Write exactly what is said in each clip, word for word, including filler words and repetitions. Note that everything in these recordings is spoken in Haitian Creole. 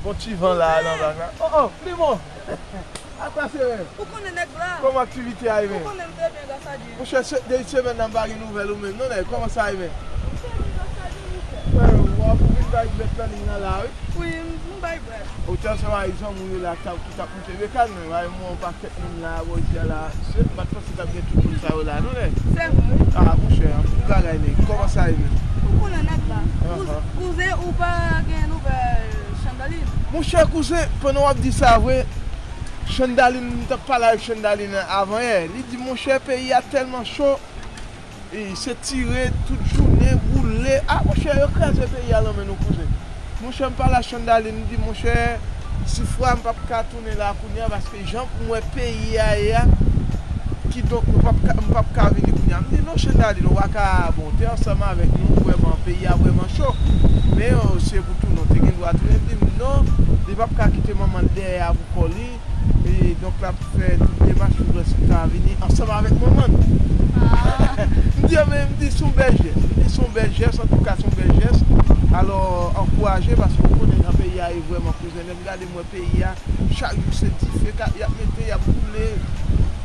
Bon ti van la nan bak la. Oh, oh, li bon. Sa k pase, men? Ou konnen nèg la. Kòman aktivite a ye, men? Ou konnen m trè byen, gras a Dye. Monchè, se, de semèn nan m pa gen nouvèl ou menm, non, nèg. Kòman sa ye, men? M trè byen, gras a Dye, monchè. Frè, w ap vin bay brèt nan liy nan la, wi. Wi, m, m bay brèt. Ou te ansanm avèk zanmi w yo la, k t ap, ki t ap moute. Mekanik, men, bay mwen yon pakèt moun la, bò isi a la. Se, m pa t panse t ap gen tout moun sa yo la, non, nèg. Se vre, wi. Ah, monchè, anpil bagay, nèg. Kòman sa ye, menm? Ou konnen nèg la. Kouzen, ou pa gen nouvèl Chandaline? Monchè, kouzen, pandan w ap di sa vre, Chandaline, m t ap pale avèk Chandaline avan yè. Li di, monchè, peyi a tèlman cho, e se tire tout jounen, boule. Ah, monchè, yo kraze peyi a nan men nou, kouzen. Monchè, m pale a Chandaline, m di, monchè, Sifra, m p ap ka tounen la kounye a, paske jan pou m wè peyi a ye a, kidonk, m p ap ka, m p ap ka vini kounye a. M di, non, Chandaline, ou pa ka, bon, ou te ansanm avèk nou, vrèman, peyi a vrèman cho. Men, euh, se pou tounen, ou te gen dwa tounen. Li di m, non, li p ap ka kite manman l dèyè a pou kò li. E donk, l ap fè tout demach pou wè si l ka vini ansanm avèk manman l. Ah. M di, men, m di, se yon bèl jès. M di, se yon bèl jès, antouka, se yon bèl jès. Alò, ankouraje, paske ou konnen jan peyi a ye vrèman, kouzen. Lè m gade, m wè peyi a, chak jou se dife k ap, y ap mete, y ap boule.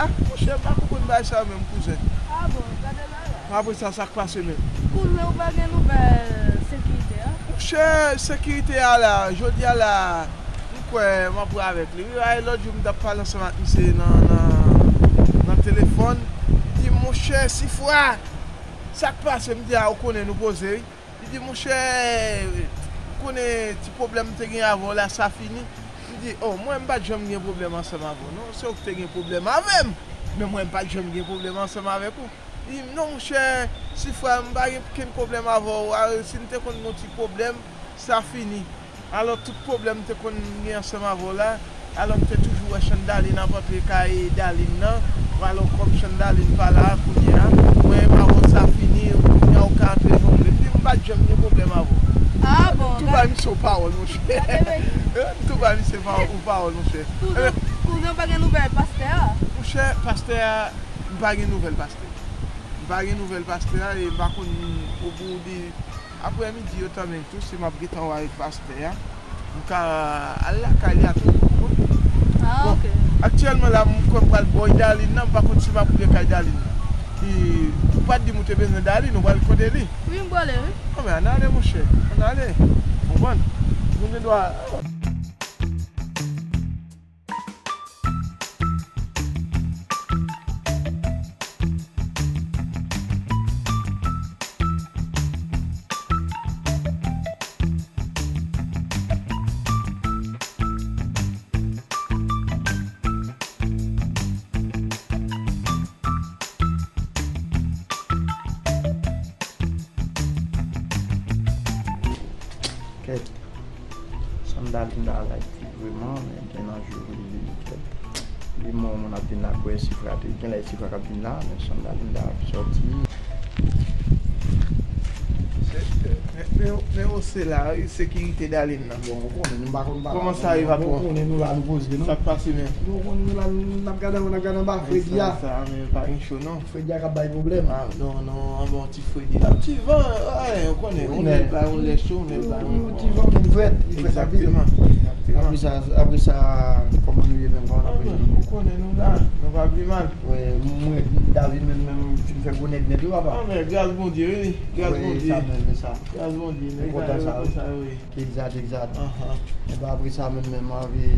Ah, monchè, m pa konprann bagay sa yo menm, kouzen. Ah bon, gade bagay. Apre sa, sa k pase menm? Kouzen, ou pa gen nouvèl sekirite a? Monchè, sekirite a la, jodi a la, m kwè m ap wè avèk li. Wi, ay, lòt jou, m t ap pale ansanm ak misye nan, nan, nan telefòn. Li di, monchè, Sifra, sa k pase? M di, a, ou konnen nou poze, wi. Li di, monchè, ou konnen ti pwoblèm m te gen avè w la, sa fini? M di, oh, mwen, m pa t janm gen pwoblèm ansanm avè w, non. Se ou ki te gen pwoblèm avè m. Men mwen, m pa t janm gen pwoblèm ansanm avèk ou. Li di m, non, monchè, Sifra, m pa gen okenn pwoblèm avè w. A, si n te konn gen yon ti pwoblèm, sa fini. Alò, tout pwoblèm m te konn gen ansanm avè w la, alò, m te toujou wè Chandaline ap antre kay Daline nan. Alò, kòm Chandaline pa la kounye a, mwen, m avè w sa fini, kounye a ou ka antre jan w vle. M di, m pa t janm gen pwoblèm avè w. Ah bon, tou bay misye yon pawòl, monchè. Tou bay misye yon pawòl, monchè. Kouzen, kouzen, ou pa gen nouvèl pastè a? Monchè, pastè a, m pa gen nouvèl pastè. M pa gen nouvèl pastè a, e m pa konn, ou pou di, aprè midi yo tanmen tou, si m ap gentan wè avèk pastè a, m ka al lakay li a tou. Ah, bon, ok. Aktyèlman la, m kwè m pral bò Daline nan, m pa konn si m ap rive kay Daline nan. E, ou pa t di m ou te bezwen Daline, ou pral kote li? Wi, m prale, wi. Bon, men, ann ale, monchè. Ann ale. Konprann? Nou gen dwa. Kèt. Chandaline la la pi vreman, men gen nan jou li, li, li mò moun ap vin la kwè Sifra te, gen lè Sifra k ap vin la, men Chandaline la ap sòti. Se, men, men, men ou se la, wi, sekirite Daline nan. Bon, ou konnen, nou pa konn pa. Kòman sa ye, patwon? Ou konnen nou la, nou poze, non? Sa k pase, men? Nou konnen nou la, n ap gade anwo, n ap gade anba, fredi a. Sa, sa, men pa gen cho, non. Fredi a k ap bay pwoblèm. Ah, non, non, anba yon ti fredi la. Ti van, ay, ou konnen, yon lè bay yon lè cho, yon lè bay yon ti van, men frèt, li frèt anpil. Egzakteman, egzakteman. Apre sa, apre sa, kòman nou ye menm, kòman n ap rejwenn? Ou konnen nou la, nou pa pi mal. Wi, mwen, David menm, menm, fin fè gwo nèg nèt, wi, papa. Ah, men gras Bondye, wi, gras Bondye. Wi, sa menm, men sa. Gras Bondye, nèg sa yo, konsa, wi. Egzat, egzat. Ahan. Enben, apre sa menm, menm, anvi,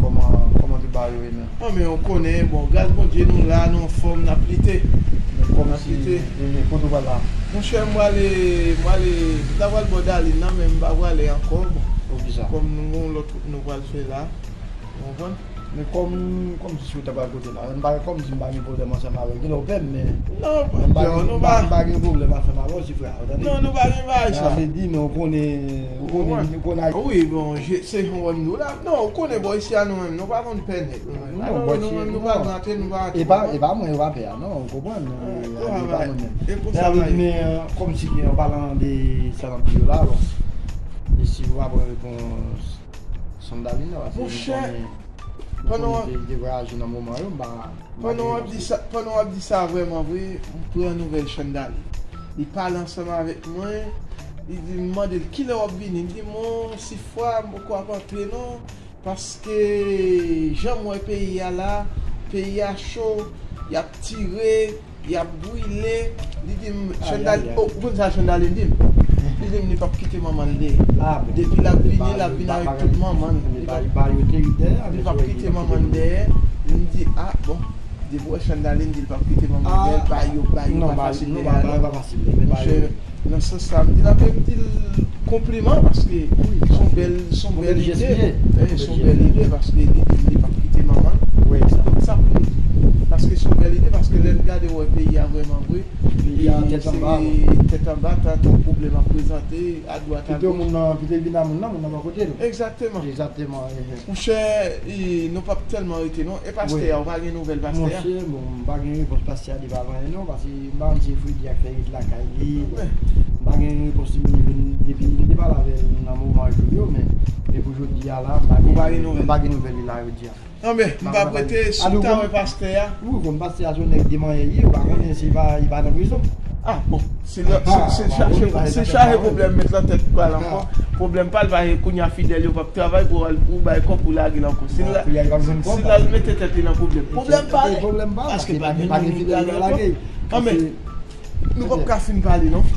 kòman, kòman tout bagay yo ye menm? Ah, men ou konnen, bon, gras Bondye, nou la, nou anfòm, n ap lite. N ap lite. Men kòmsi, e, kote w pral la? Monchè, m prale, m prale, m ta pral bò Daline nan, men m pa prale ankò, bon. Poukisa? Kòm nou gon lòt wout nou pral fè la, ou konprann? Men kòm, kòmsi si w ta pral kote la, m pa, kòmsi m pa gen pwoblèm ansanm avè w. Gen lè w pè m, men. Non, non, nou pa, m pa gen pwoblèm ansanm avè w, si frè a, ou tande? Non, nou pa gen bagay sa. Sa vle di, men ou konnen, ou konnen, ou konnen. Wi, bon, je, se jan wè m di w la. Non, ou konnen, bò isi a nou menm, nou pa konn pè nèg, nou menm. Alò, nou menm, nou pa antre, nou pa antre. E pa, e pa mwen yo pa pè a, non, ou konprann? E pa mwen menm. E konsa, men, kòmsi, an palan de sa n ap di yo la, bon. E si w pa pran repons Chandaline la, paske nou konnen, nou konnen li te, li te vwayaje nan moman yo, m pa, m pa gen repons. Pandan w ap di sa, pandan w ap di sa vrèman vre, m pran nouvèl Chandaline. Li pale ansanm avèk mwen, Li di, m mande l, "Kilè w ap vini?" Li di, "Mon, sifwa, m poko ap antre non, paske jan m wè peyi a la, peyi a cho, y ap tire, y ap brile." Li di m, Chandal, oh, ou konn sa Chandalin di m? Li di m li p ap kite manman l dèyè. Depi l ap vini, l ap vini avèk tout manman l. Li p ap, li p ap kite manman l dèyè. M di, ah, bon, depi w wè Chandalin di l p ap kite manman l dèyè, bagay yo, bagay yo pa fasil dèyè. Monchè, nan sans sa, m di l, anpil, m di l konpliman, paske se yon bèl, se yon bèl ide. Eh, se yon bèl ide, paske li di li p ap kite manman l. Donk, sa pou nou. Paske se yon bèl ide, paske lè n gade, wè, peyi a vrèman vre. Peyi a tèt anba, tèt anba, tankou pwoblèm ap prezante, adwat, agoch. Kite moun nan, kite vin a moun nan, moun nan bò kote l. Egzakteman. Egzakteman, eh. Monchè, e, nou p ap tèlman rete non. E pastè a, ou pa gen nouvèl pastè a? Monchè, bon, m pa gen repons pastè a, li pa vanyen non, paske m pa konn si Fredi a k fè ret lakay li. M pa gen repons li menm jwenn depi m te pale avè l nan moman jou yo, men, men pou jodi a la, m pa gen, m pa gen nouvèl li la jodi a. Anben, m p ap rete, si w ta wè pastè a. Wi, konn pastè a se yon nèg de mannyè li ye, ou pa konnen si li pa, li pa nan prizon. Ah, bon, se chaje pwoblèm met nan tèt pa l ankò. Pwoblèm pa l, paske kounye a fidèl yo p ap travay pou al, pou bay kòb pou lage l ankò. Si l al mete tèt li nan pwoblèm, pwoblèm pa l. Paske pa gen moun ki lage l ankò. Anben, nou p ap ka fin pale non.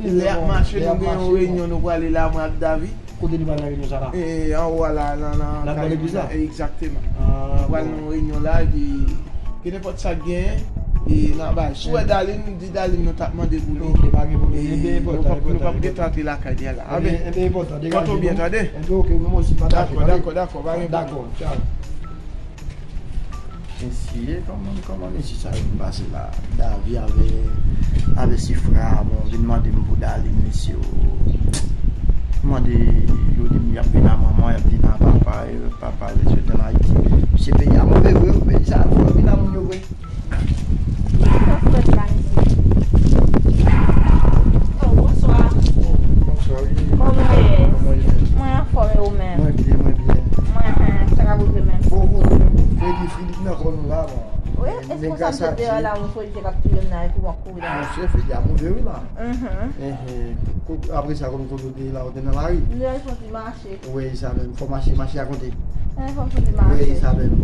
Lè ap mache, nou gen yon reyinyon nou prale la, mwen ak Davi. Kote nou pral nan reyinyon sa la? E, anwo a la, nan, nan, nan bò legliz la? Egzakteman. Ah, bon. Nou pral nan yon reyinyon la, epi ke nenpòt sa k genyen, e, n a bay. Si w wè Dalin, di Dalin nou t ap mande pou li. Ok, pa gen pwoblèm. Enben, enpòtan, enpòtan, enpòtan. Nou p ap gentan antre lakay li a la. Enben, enpòtan, degaje nou. Kontan byen, tande? Enben, ok, nou osi pataje, tande? Dakò, dakò, dakò, pa gen pwoblèm. Dakò, tchaw. Mesye, kòman, kòman mesye sa yo vin pase la? Davi avè, avè Sifra, bon, vin mande m pou Dalin, mesye, o. Mande yo, di m y ap vin a manman, y ap vin a papa, e papa rete an Ayiti. Mesye, peyi a move vre, peyi sa fò vin a moun yo vre. Sa fèt la, mesye. Oh, bonswa. Bonswa, wi. Kòman w ye? Kòman w ye? Mwen anfòm, e ou menm? Mwen byen, mwen byen. Mwen, sa ka boule menm? Bon, bon, bon, bon. Fredi, Fredi nan kò nou la, bon. Wi, e se konsa m te deyò la, mwen Fredi te k ap touye m nan, epi w ap kouri la. Monchè, Fredi a move, wi, la. Mhm. Enhen. Ko-, apre sa, kòm kote w te ye la, ou te nan lari? M te al fè yon ti mache. Wi, sa menm. Fò mache, mache a konte. Enhen, fò m fè yon ti mache. Wi, sa menm.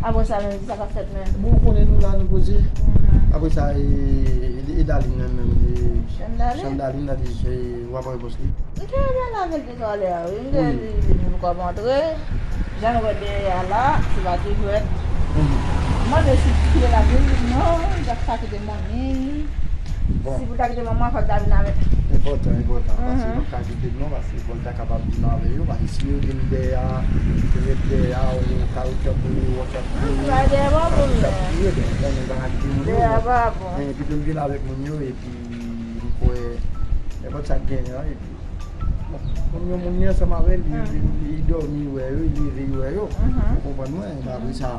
Apre sa menm, sa k ap fèt menm? Bon, ou konnen nou la, nou poze. Mhm. Apre sa, e, e, e Dalin menm, menm, e, Chandalin? Chandalin, la di, e, w ap repons li. M te pale avè l detalè a, wi. M te di li, li menm kòm antre. Jan nou wè dèyè a la, se pa te jwèt. Mhm. M mande si kilè l ap vin, li di non, li t ap ka kite manmi. Bon. Si pou l ta kite manman, fò l ta vin avè l. Enpòtan, enpòtan, paske, mhm, nou ka kite l non, paske fò l ta kapab vin avè yo, paske si yo vin dèyè a, yo ret dèyè a, ou ka wè tankou yo, ou tankou yo, pa dèyè pa bon, men. Yo konnen pa ka kite moun yo, dèyè bon. Pa bon. Men, pito l vin avèk moun yo, epi m kwè, nenpòt sa k genyen an, epi, bon, moun yo, moun yo ansanm avè l, li, li, li dòmi, wè yo, li leve, wè yo. Mhm. Ou konprann mwen? Apre sa,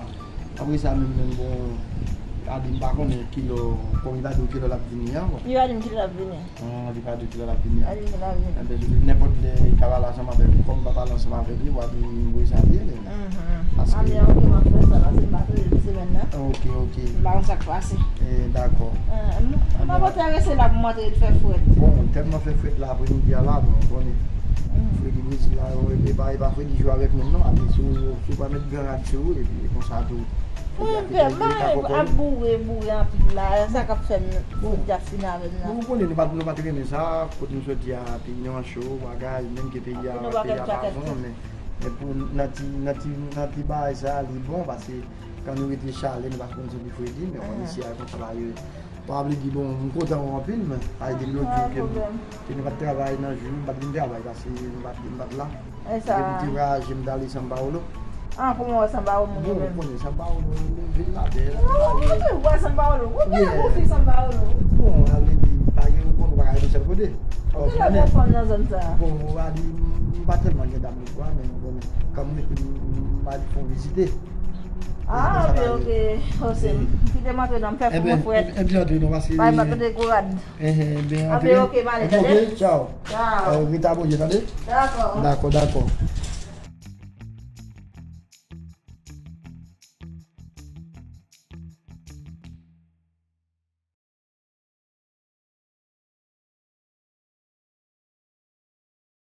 apre sa menm, menm, bon, a di m pa konnen kilè, kòm li pa di w kilè l ap vini an, bon. Li pa di m kilè l ap vini. Ah, li pa di w kilè l ap vini an. A di m kilè l ap vini. Enben, nenpòt lè, li ka pale ansanm avèk ou, kòm m pa pale ansanm avèk li, w a di m voye salye li. Mhm. Paske... Ah, men ok, m ap fè sa, paske m pa tande depi semèn nan. Ok, ok. M pa konn sa k pase. Eh, dakò. Eh, m, m pa pote rese la pou m antre fè frèt. Bon, tèlman fè frèt la, apremidi a la, bon, ou konnen. Mhm. Fredi Brezil la, yo, e pa, e pa Fredi jwe avèk moun, non, apre si w, si w pa met gran rad sou ou, epi konsa tou. Wi, m fè, m ap boure, boure anpil la, sa k ap fè m, m di ap fini avè m nan. Bon, ou konnen, nou pa t, nou pa t renmen sa, kote nou soti a, peyi nou an cho, bagay, menm ke peyi a, peyi a pa bon, men, men pou nan ti, nan ti, nan ti bagay sa, li bon, paske kan nou rete chalè, nou pa konn santi fredi, men konn isi a, konsa la, yo, pa vle di, bon, m kontan wè w anpil, men, a di lòt jou ke m, ke nou pa t travay nan jou, m pa t vin travay, paske m pa t, m pa t la. E sa. Epi m te vwayaje, m t ale São Paulo. Ah, kòman w wè São Paulo, moun yo menm? Bon, ou konnen São Paulo, vil la bèl. Wi, wi, wi, w wè São Paulo. Ou gen gwo fi São Paulo. Bon, ale di, pa gen, ou konnen, ou pa ka rete yon sèl kote. Ou gen lòt fanm nan zòn sa a? Bon, ou va di, m pa tèlman gen dam, men ou konnen, kan m rete, m, m va di fè yon vizite. Ah, ok, ok. Ose, m kite m antre nan m fè pou mwen frèt. Enben, antre non, paske... Bay m antre dekourad. Enhen, ben, antre. Antre, ok, m ale, tande? Ok, tchaw. Tchaw. Rete abòne, tande? Dakò. Dakò, dakò.